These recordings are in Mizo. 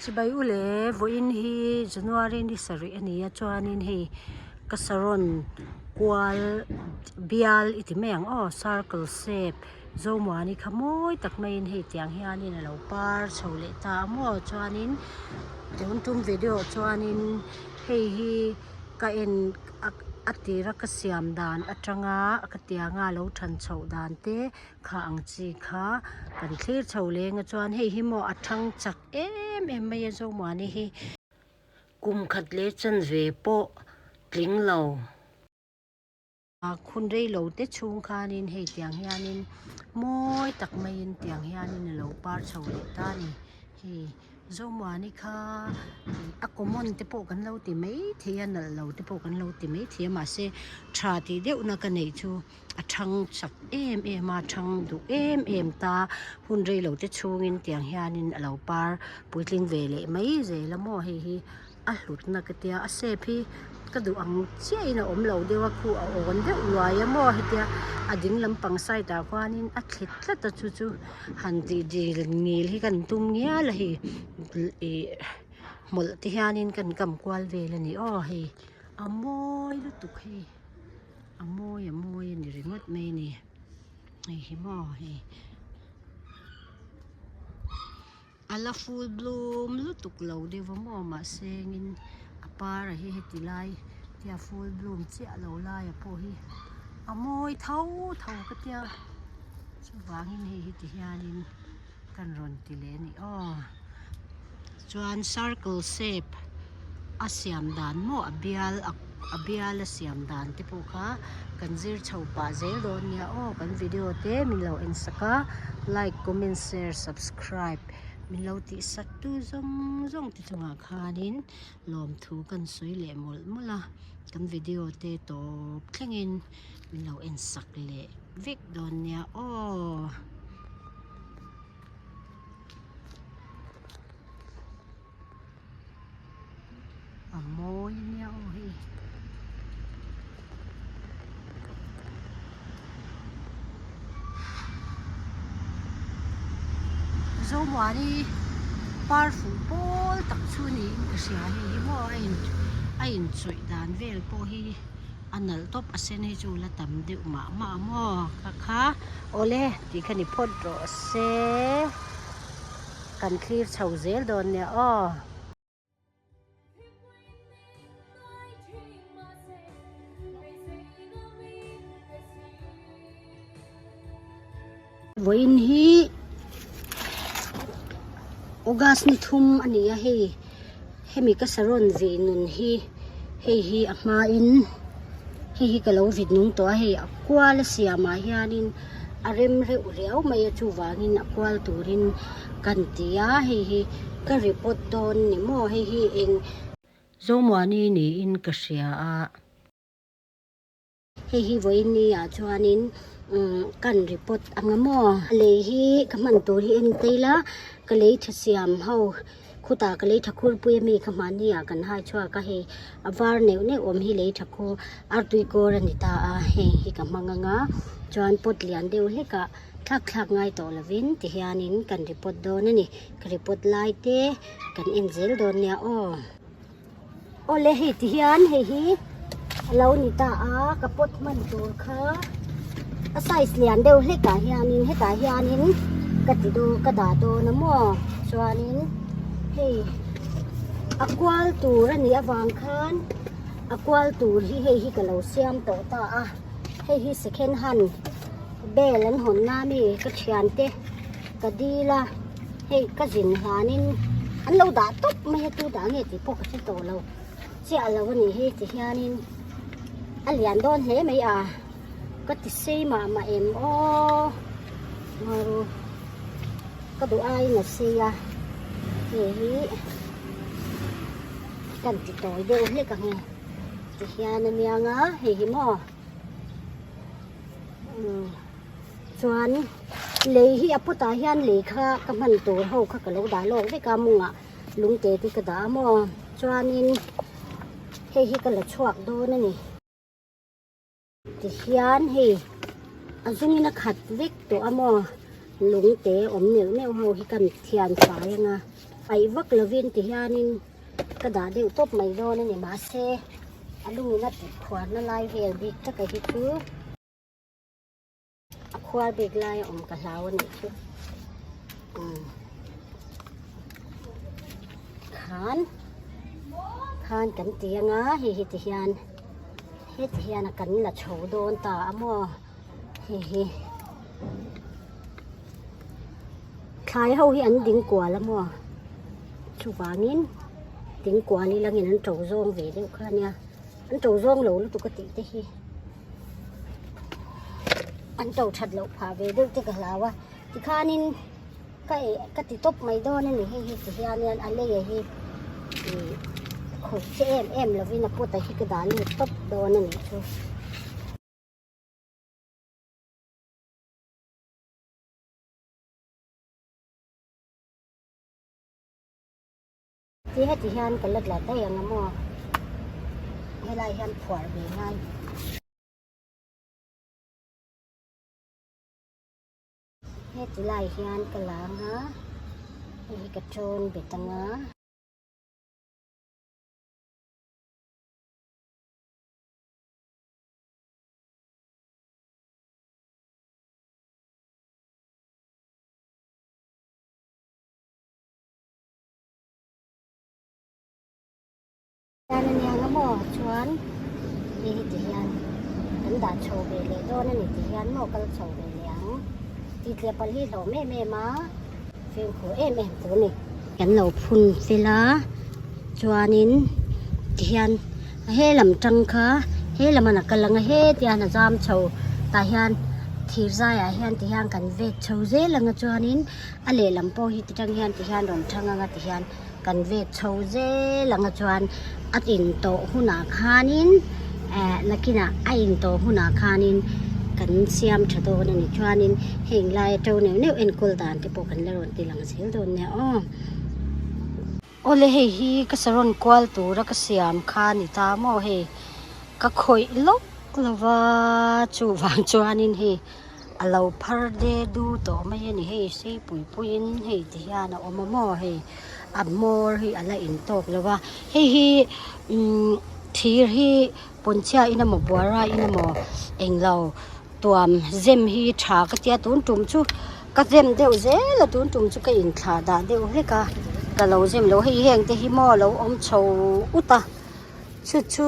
Chibai u le, vawiin hi January ni sarih a ni a chuanin hei ka saron kual bial i ti mai ang aw circle shape Zomuani kha mawi tak maiin hei tiang hianin a lo par chho leh ta a maw chuanin tun tum video chuanin hei hi ka en a tira ka siam dan atanga ka tianga lo than chhoh dan te kha ang chi kha kan thlir chho leng a chuan hei hi maw a thang chak em em mai a Zomuani hi kum khat leh chanve pawh tling lo. A hun rei lo te chhung khanin hei tiang hianin mawi tak maiin tiang hianin a lo par chho leh ta a ni hei Zomuani kha a common te pawh kan lo ti maithei a nalh lo te pawh kan lo ti maithei a mahse tha tih deuhna ka neih chu a thang chak em em a thang duh em em ta hun rei lo te chhungin tiang hianin a lo par puitling ve leh mai zel a maw hei hi. A hlutna ka tia a shape hi ka duh ang chiahin a awm lo deuh a khu a awn deuh luai a maw hetia a ding lampang side ah khuanin a thlit tlat a chu chu han tih dil ngil hi kan tum ngial a hei ih hmawlh te hianin kan kam kual vel a ni aw hei a mawi lutuk hei a mawi a mawi a ni ringawt mai a ni hei hi maw hei. A la full bloom lutuk lo deuh a maw mahse engin a par a hi heti lai tia full bloom chiah lo laia pawh hi a mawi tho tho ka tia chuvangin hei hi ti hianin kan rawn ti leh a ni aw chuan circle shape a siam dan maw a bial a a bial a siam dan te pawh kha kan zir chho pah zel dawn nia aw kan video te min lo en sak a like comment share subscribe min lo tih sak tu zawng zawng te chungah khanin lawmthu kan sawi leh mawlh mawlh a kan video te tawp thlengin min lo en sak leh vek dawn nia aw. A mawi nia aw hei. Zomuani par fuh pawl tak chu niin ka hria hei hi maw a in a inchawih dan vel pawh hi a nalh tawp a sen hi chu la tam deuh mah mah a maw kha kha awle tih kha ni phawt rawh se. Kan thlir chho zel dawn nia aw. Vawiin hi August ni thum a ni a hei hemi ka saron vih nun hi hei hi a hmain hei hi ka lo vit nung tawh a hei a kual a siamah hianin a rem reuh riau mai a chuvangin a kual turin kan ti a hei hi ka report dawn ni maw hei hi eng Zomuani niin ka hria a. Hei hi vawiin ni ah chuanin umm kan report ang a maw lei hi ka hman tur hi en teila ka lei tha siam ho khutah ka lei tha khurpui ami kha hmahni ah kan hai chhuak a hei a var neuh neuh awm hi lei tha khu artui kawr a ni ta a heng hi ka hmang ang a chuan pot lian deuh hlek ah thlak thlak ngai tawh lovin ti hianin kan report dawn a ni ka report lai te kan en zel dawn nia aw. Awle hei ti hian hei hi a lo ni ta a ka pot hman tur kha a size lian deuh hlek ah hianin hetah hianin ka ti dawn ka dah dawn a maw chuanin hei a kual tur a nih avang khan a kual tur hi hei hi ka lo siam tawh ta a hei hi second hand bel an hawn na ami ka thiante ka dil a hei ka zin hlanin an lo dah tawp mai a tu dah nge tih pawh ka hre tawh lo chiah lo a nih hi ti hianin a lian dawn hle mai a ka ti sei mah mah em aw ngaru ka duh aiin a sei a hei hi kan ti tawi deuh hlek ang e ti hian a niang a hei hi maw umm. Chuan lei hi a pawtah hian lei kha ka hman tur ho kha ka lo dah lawk vek a mawngah lungte te ka dah a maw chuanin hei hi ka la chhuak dawn a ni. Tihian hei a zungin a khat vek tawh a maw lungte awm neuh neuh ho hi ka thian fai anga. Paih vak lovin ti hianin ka dah deuh tawp mai dawn a ni mahse a lungin a tih khuarna lai vel bik taka hi chu a khuar bik lai a awm ka hlau a nih chu umm khan khan kan ti anga hei hi ti hian heti hian a kan la chho dawn ta a maw hei hi. Thlai ho hi an ding kual a maw chuvangin ding kual ila ngin an to zawng ve deuh kha ania an to zawng lo lutuk a tih te hi an to that loh phah ve deuh te ka hlau a tikhanin ka eh ka ti tawp mai dawn a ni hei hi ti hian hian a lei a hi ih khawih che em em lovin a pot a hi ka dah lut tawp dawn a nih chu. Ti heti hian ka la tla daih ang a maw helai hian phuar ve ngai. Heti lai hian ka la ang a hei hi ka tawn bet ang a. Hian a nia nga maw chuan hei hi ti hian kan dah chho ve leh dawn a ni ti hian maw kal chho ve leh ang tih tliah palh hi hlawm em em a fimkhur em em tur a ni. Kan lo phun fel a chuanin ti hian he lam tang kha he lam a kal ang a heti hian a zam chho tah hian thir zaiah hian ti hian kan vet chho zel ang a chuanin a lehlam pawh hi ti tang hian ti hian rawn thang ang a ti hian kan vet chho zel ang a chuan a in tawh hunah khanin eh nakinah a in tawh hunah khanin kan siam tha dawn a ni chuanin heng laia to neuh neuh enkawl dan te pawh kan la rawn ti lang zel dawn nia aw. Awle hei hi ka saron kual tura ka siam kha a ni ta maw hei ka khawih lawk lova chuvang chuanin hei a lo phar de du tawh mai a ni hei sei pui puiin hei ti hian a awm a maw hei a hmawr hi a la intawk lo va hei hi umm thir hi pawnchhia in emaw buara in emaw englo tuam zem hi tha ka tia tun tum chu ka zem deuh zel a tun tum chu ka inthlah dah deuh hlek a ka lo zem lo hei heng te hi maw lo awm chho ut a chu chu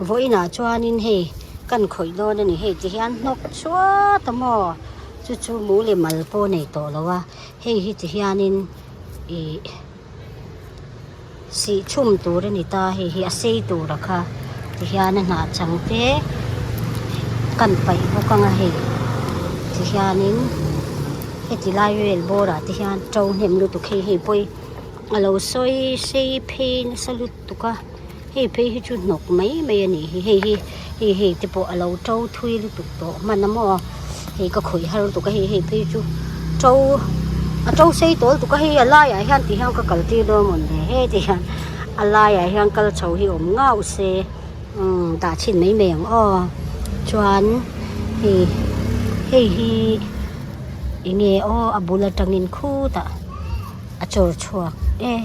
vawiinah chuanin hei kan khawih dawn a ni hei ti hian hnawk chhuat a maw chu chu mu leh mal pawh a nei tawh lo a hei hi ti hianin ih sih chhum tur a ni ta hei hi a sei tur a kha tihian a hnah chang te kan paih bawk ang a hei tihianin heti lai vel bawr ah te hian to hnem lutuk hei hei pawh hi a lo sawi sei phei nasa lutuk a hei phei hi chu hnawk mai mai a nih hi hei hi hei hei te pawh a lo to thui lutuk tawh hman a maw hei ka khawih har lutuk a hei hei phei chu to a to sei tawh lutuk a hei a laiah hian ti hian ka kal tir dawn mawn le heti hian a laiah hian kal chho hi awm ngauh se umm dah chhin mai mai ang aw chuan hei hei hi eng nge aw a bul atangin khutah a chawr chhuak e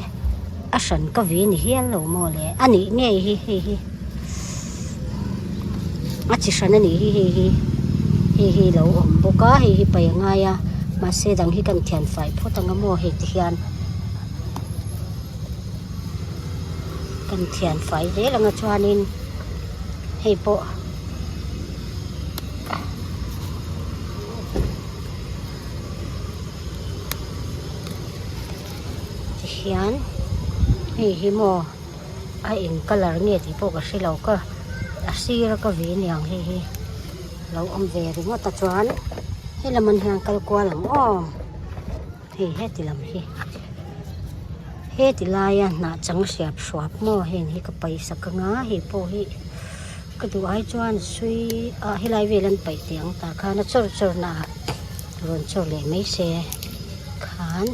a hran ka vi ni hial lo maw le a nih ngei hi hei hi a chi hran a nih hi hei hi hei hi lo awm bawk a hei hi paih a ngai a mahse dang hi kan thian fai phawt ang a maw hei ti hian kan thian fai zel ang a chuanin hei pawh. Tihian hei hi maw a eng colour nge tih pawh ka hre lo ka a sir a ka ve aniang hei hi lo awm ve ringawt a chuan helam an hian kal kual ang aw hei heti lam hi heti laia hnah chang hriap hruap maw heng hi ka paihsak anga hei pawh hi ka duh ai chuan sui ah helai vel an paih teh ang tah khan a chawr chawr na ah. Rawn chawr leh mai se khan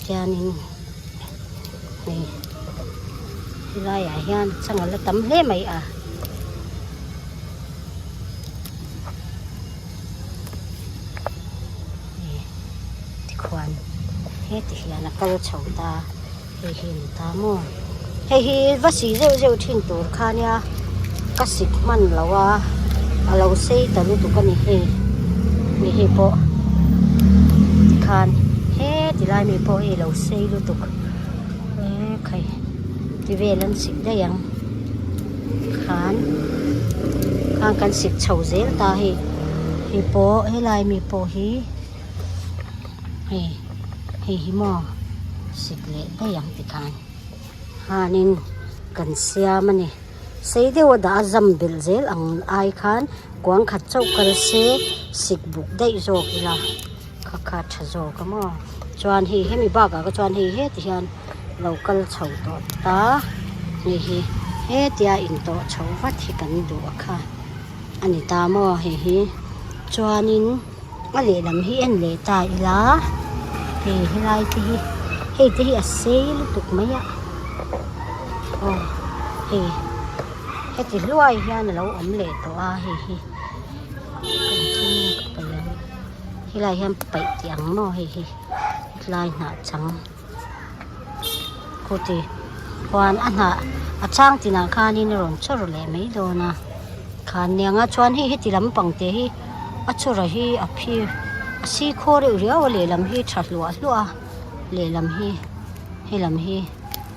tianin hei helaiah hian chang a la tam hle mai a. Tikhuan. Heti hian a kal chho ta, hei hi a ni ta maw? Hei hi va si zeuh zeuh thin tur kha nia ka sik hman lo a, a lo sei ta lutuk a ni hei, hei hi pawh tikhan heti lai mi pawh hi a lo sei lutuk ekhai ti vel an sik daih ang khan khan kan sik chho zel ta hei, hei pawh helai mi pawh hi. Hei hei hi maw sik leh daih ang tikhan khanin kan siam a ni sei deuh a dah a zam belh zel ang ai khan kuang khat chauh kal se sik buk daih zawk ila kha kha tha zawk a maw chuan hei hemi bakah kha chuan hei heti hian lo kal chho tawh ta hei hi hetia intawh chho vat hi kan duh a kha a ni ta maw hei hi chuanin. A lehlam hi en leh ta ila hei helai te hi hei te hi a sei lutuk mai a aw hei heti hluai hian a lo awm leh tawh a hei hi engtin nge ka paih ang helai hian paih tih ang maw hei hi hetlai hnah chang khuti khuan a hnah a chang tinah khanin a rawn chawr leh mai dawn a khan niang a chuan hei heti lampang te hi a chawr hi a phir a si khaw reuh riau a lehlam hi tha hluah hluah a lehlam hi helam hi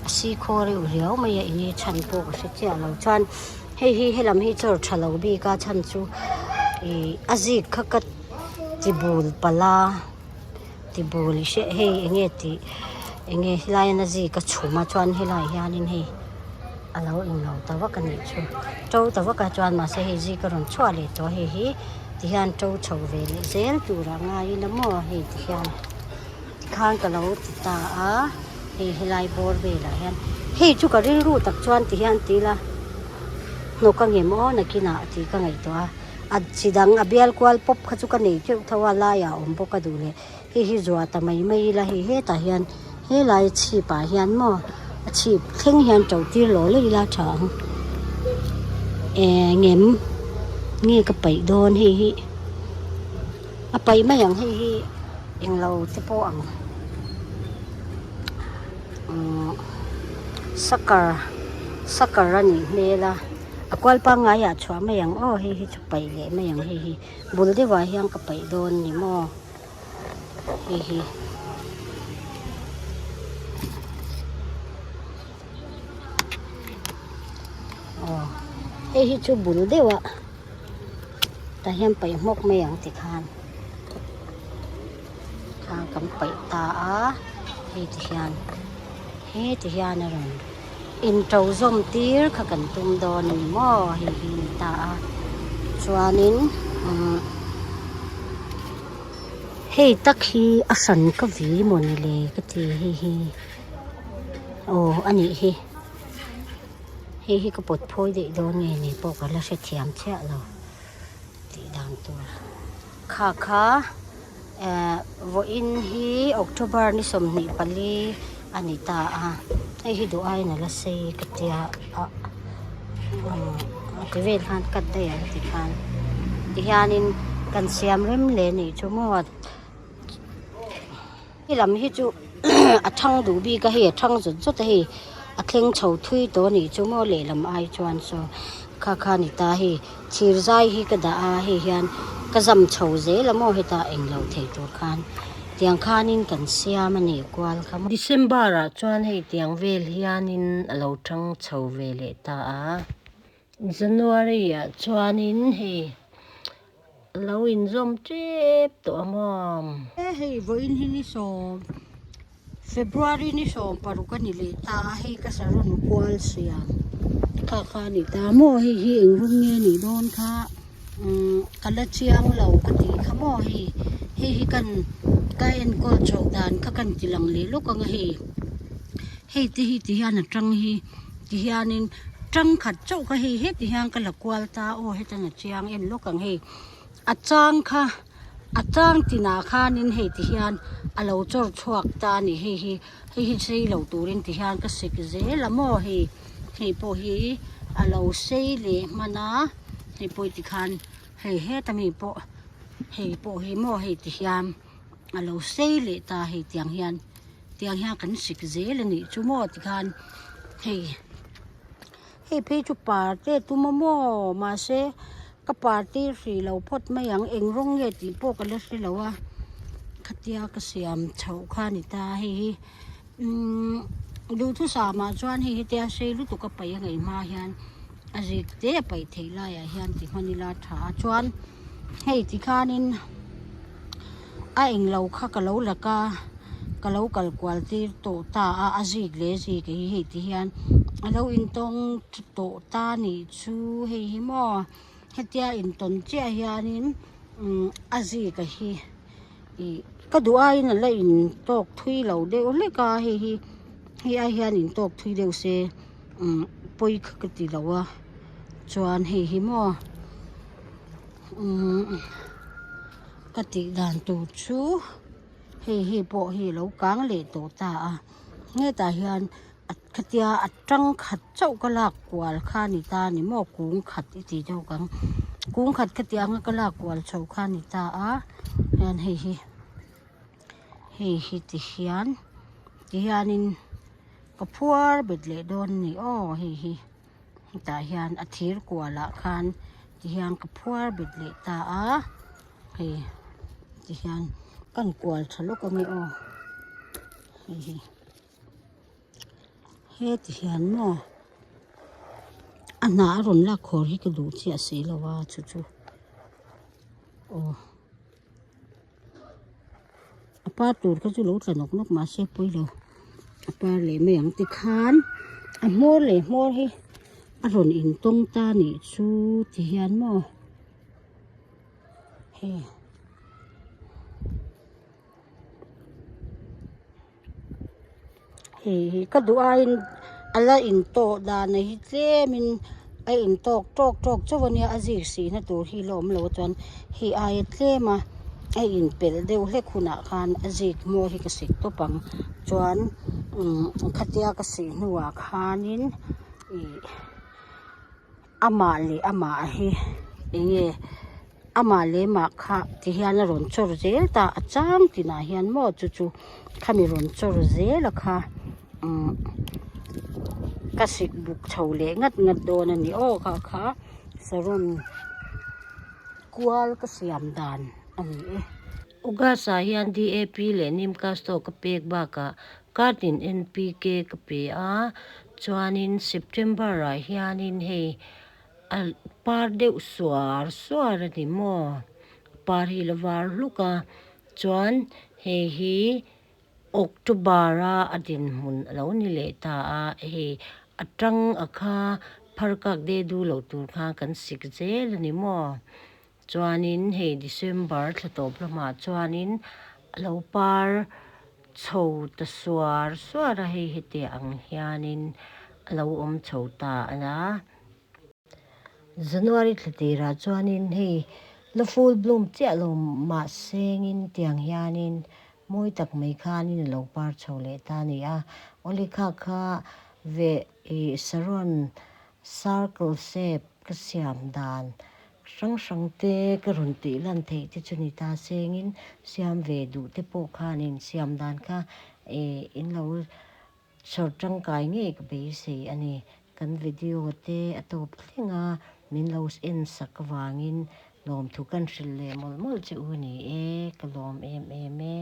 a si khaw reuh riau mai a enge chhan pawh ka hre chiah lo chuan hei hi helam hi chawr tha lo bik a chhan chu ih a zik kha ka ti bul palh a. Ti bul i hriat hei enge tih enge helai a zik a chhum a chuan helai hianin hei a lo englo ta vak a nih chu to ta vak a chuan mahse hei zik a rawn chhuah leh tawh a hei hi tihian to chho ve leh zel turah ngaiin a maw hei tihian tikhan ka lo ti ta a hei helai bawr velah hian hei chu ka rilru tak chuan tihian ti ila hnawk a ngem aw nakinah tih ka ngaihtuah a. A chi dang a bial kual pawp kha chu ka nei teuh tho a laiah a awm bawk a duh leh hei hi zuah ta mai mai ila hei hetah hian helai chhip ah hian maw a chhip thleng hian to tir lawh lawh ila tha ang eng em nge ka paih dawn hei hi a paih mai ang hei hi englo te pawh ang umm sucker sucker a nih hmel a. A kual pangngai ah chhuah mai ang aw hei hi chu paih leh mai ang hei hi bul deuh ah hian ka paih dawn ni maw hei hi. Aw hei hi chu bul deuh ah tah hian paih hmawk mai ang tikhan khan kan paih ta a hei ti hian heti hian a rawn. Intro zawm tir kha kan tum dawn a ni maw hei hi ni ta a chuanin umm hei tak hi a hran ka vi maw ni le ka ti hei hi aw a nih hi hei hi ka pawt phawi daih dawn nge ni pawh ka la hrethiam chiah lo tih dan tur kha kha. Ehh vawiin hi October ni 24 a ni ta a hei hi duh aiin a la sei ka tia ah umm a ti vel khan cut daih ang ti khan tihianin kan siam rem leh anih chu maw he lam hi chu a thang duh bik a hei a thang zawt zawt a hei a thleng chho thui tawh anih chu maw lehlam ai chuan saw kha kha a ni ta hei. Thir zai hi ka dah a hei hian ka zam chho zel a maw hetah englo thei tur khan tiang khanin kan siam a nih kual kha maw. December ah chuan hei tiang vel hianin a lo thang chho ve leh ta a January ah chuanin hei a lo inzawm tep tawh a maw. Hei vawiin hi ni sawm February ni 16 a ni leh ta a hei ka saron kual siam kha kha a ni ta maw hei hi eng rawng nge nih dawn kha umm ka la chiang lo ka tih kha maw hei hei hi kan ka enkawl chhoh dan kha kan ti lang leh lawk ang a hei hei te hi ti hian a tang hi ti hianin tang khat chauh kha hei heti hian ka la kual ta aw hetiang a chiang en lawk ang hei a chang kha. A chang tinah khanin hei ti hian a lo chawr chhuak ta a ni hei hi hei hi sei lo turin ti hian ka sik zel a maw hei hei pawh hi a lo sei leh hman a hei pawh ti khan hei heta mi pawh hei pawh hi maw hei ti hian a lo sei leh ta hei tiang hian. Tiang hian kan sik zel a nih chu maw tikhan hei hei phei chu par te tum a maw mahse ka par tir hrih lo phawt mai ang eng rawng nge tih pawh ka la hre lo a khatia ka siam chhoh kha a ni ta hei hi umm duhthusam ah chuan hei hetia sei lutuk a paih a ngaih hma hian a zik te a paih theih laiah hian ti hman ila a tha a chuan hei tikhanin a englo kha ka lo lak a ka lo kal kual tir tawh ta a a zik leh zik hi hei ti hian a lo intawng tawh ta a nih chu hei hi maw hetia intawn chiah hianin umm a zik a hi ih ka duh aiin a la intawk thui lo deuh hlek a hei hi hei ai hian intawk thui deuh se umm pawi kha ka ti lo a chuan hei hi maw umm ka tih dan tur chu hei hi pawh hi a lo kang leh tawh ta a hetah hian khatia a tang khat chauh ka lak kual kha a ni ta a ni maw kung khat i tih deuh ang kung khat khatiang anga ka lak kual chho kha a ni ta a hian hei hi hei hi ti hian ti hianin ka phuar bet leh dawn a ni aw hei hi hetah hian a thir kual ah khan ti hian ka phuar bet leh ta a hei ti hian ka han kual tha lawk ange aw hei hi heti hian maw a hnah a rawn lak khawr hi ka duh chiah si lo a chu chu aw. A par tur kha chu lo tla nawk nawk mahse pawi lo a par leh mai ang tikhan a hmawr leh hmawr hi a rawn intawng ta a nih chu ti hian maw hei. Hei hi ka duh aiin a la intawh dan a hi tlemin a intawk tawk tawk chauh a nia a zik sihna tur hi la awm lo chuan hei aia tlem a a inpelh deuh hlek hunah khan a zik hmawr hi ka sik tawp ang chuan umm khatia ka sih hnuah khanin ih amah leh amah hi eng nge amah leh mah kha ti hian a rawn chawr zel ta a chang tinah hian maw chu chu khami rawn chawr zel a kha umm ka sik buk chho leh ngat ngat dawn a ni aw kha kha saron kual ka siam dan a ni e. August ah hian DAP leh Nimcasto ka pek bakah Kartin NPK ka pe a, chuanin September ah hianin hei a par deuh suar suar a ni maw, par hi la var hluk a, chuan hei hi October a a dinhmun a lo ni leh ta a, hei a tang a kha phar kak de du loh tur khan kan sik zel a ni maw. Chuanin hei December thla tawp lamah chuanin a lo par chho ta suar suar a, hei heti ang hianin a lo awm chho ta a. January thla tirah chuanin hei la full bloom chiah lo mah sengin tiang hianin mawi tak mai khanin a lo par chho leh ta a ni a. Awle kha kha ve ih saron circle shape ka siam dan hrang hrang te ka rawn tih lan theih te chu ni ta sengin siam ve duh te pawh khanin siam dan kha eh in lo chhawr tangkai ngei ka beisei a ni. Kan video te a tawp thleng a, min lo en sak avangin lawmthu kan hrilh leh mawlh mawlh che u a ni e, ka lawm em em e.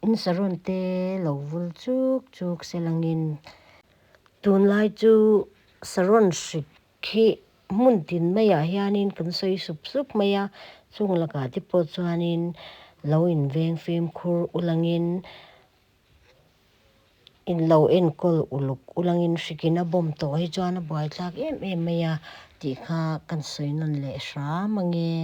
In saron te lo vul chuk chuk selangin tunlai chu saron hrik Khi hmun tin maiah hianin kan sawi sup sup mai a, chung lakah te pawh chuanin lo inveng fimkhur ulangin in lo enkawl uluk ulangin hrikin a bawm tawh hi chuan a buaithlak em em mai a tih kha kan sawi nawn leh hram ange.